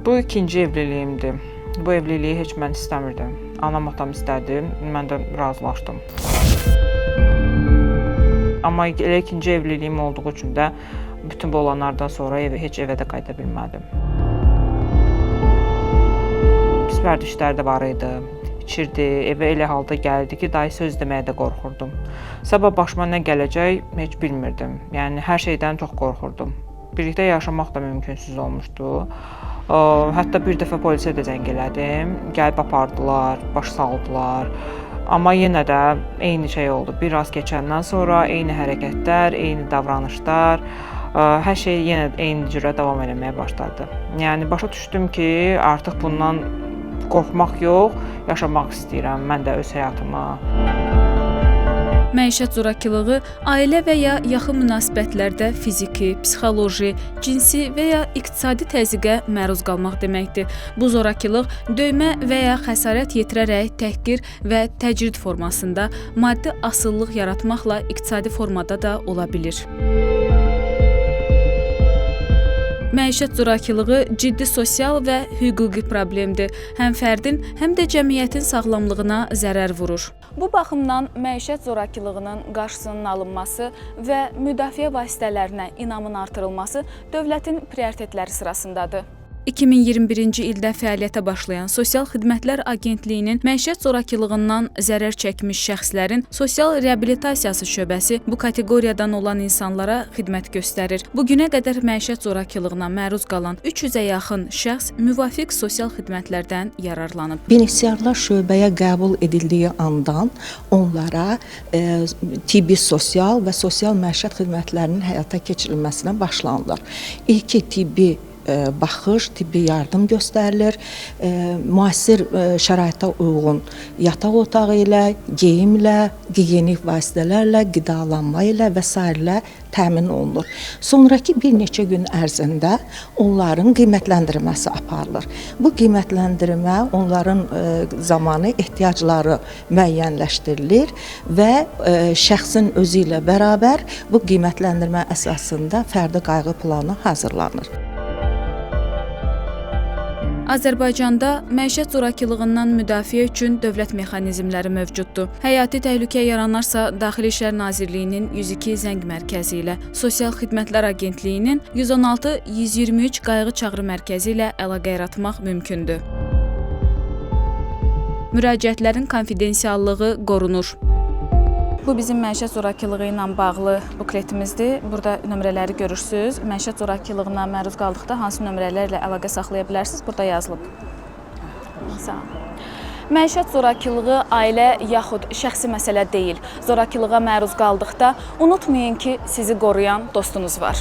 Bu ikinci evliliyimdir. Bu evliliyi heç mən istəmirdim. Anam, atam istədi, mən də razılaşdım. Amma elə ikinci evliliyim olduğu üçün də bütün bu olanlardan sonra heç evə də qayıda bilmədim. Pis vərdişlər də var idi. İçirdi, evə elə halda gəldi ki, dahi söz deməyə də qorxurdum. Sabah başıma nə gələcək heç bilmirdim. Yəni hər şeydən çox qorxurdum. Birlikdə yaşamaq da mümkünsüz olmuşdu. Hətta bir dəfə polisə də zəng elədim. Gəlib apardılar, baş saldılar. Amma yenə də eyni şey oldu. Bir az keçəndən sonra eyni hərəkətlər, eyni davranışlar, hər şey yenə eyni cürə davam eləməyə başladı. Yəni başa düşdüm ki, artıq bundan qorxmaq yox, yaşamaq istəyirəm mən də öz həyatımı. Məişət zorakılığı ailə və ya yaxın münasibətlərdə fiziki, psixoloji, cinsi və ya iqtisadi təzyiqə məruz qalmaq deməkdir. Bu zorakılıq döymə və ya xəsarət yetirərək təhqir və təcrid formasında, maddi asılılıq yaratmaqla iqtisadi formada da ola bilir. Məişət zorakılığı ciddi sosial və hüquqi problemdir. Həm fərdin, həm də cəmiyyətin sağlamlığına zərər vurur. Bu baxımdan məişət zorakılığının qarşısının alınması və müdafiə vasitələrinə inamın artırılması dövlətin prioritetləri sırasındadır. 2021-ci ildə fəaliyyətə başlayan Sosial Xidmətlər Agentliyinin məişət zorakılığından zərər çəkmiş şəxslərin sosial reabilitasiyası şöbəsi bu kateqoriyadan olan insanlara xidmət göstərir. Bu günə qədər məişət zorakılığına məruz qalan 300-ə yaxın şəxs müvafiq sosial xidmətlərdən yararlanıb. Benefisiarlar şöbəyə qəbul edildiyi andan onlara tibbi sosial və sosial məişət xidmətlərinin həyata keçirilməsinə başlanılır. İlki tibbi baxış, tibbi yardım göstərilir. Müasir şəraitə uyğun yataq otağı ilə, geyimlə, gigiyenik vasitələrlə, qidalanma ilə və sairə təmin olunur. Sonrakı bir neçə gün ərzində onların qiymətləndirməsi aparılır. Bu qiymətləndirmə onların zamanı ehtiyacları müəyyənləşdirilir və şəxsin özü ilə bərabər bu qiymətləndirmə əsasında fərdi qayğı planı hazırlanır. Azərbaycanda məişət zorakılığından müdafiə üçün dövlət mexanizmləri mövcuddur. Həyati təhlükə yaranarsa, Daxili İşlər Nazirliyinin 102 zəng mərkəzi ilə, Sosial Xidmətlər Agentliyinin 116-123 qayğı çağrı mərkəzi ilə əlaqə yaratmaq mümkündür. Müraciətlərin konfidensiallığı qorunur. Bu bizim məişət zorakılığı ilə bağlı bukletimizdir. Burada nömrələri görürsüz. Məişət zorakılığına məruz qaldıqda hansı nömrələrlə əlaqə saxlaya bilərsiniz? Burada yazılıb. Sağ olun. Məişət zorakılığı ailə yaxud şəxsi məsələ deyil. Zorakılığa məruz qaldıqda unutmayın ki, sizi qoruyan dostunuz var.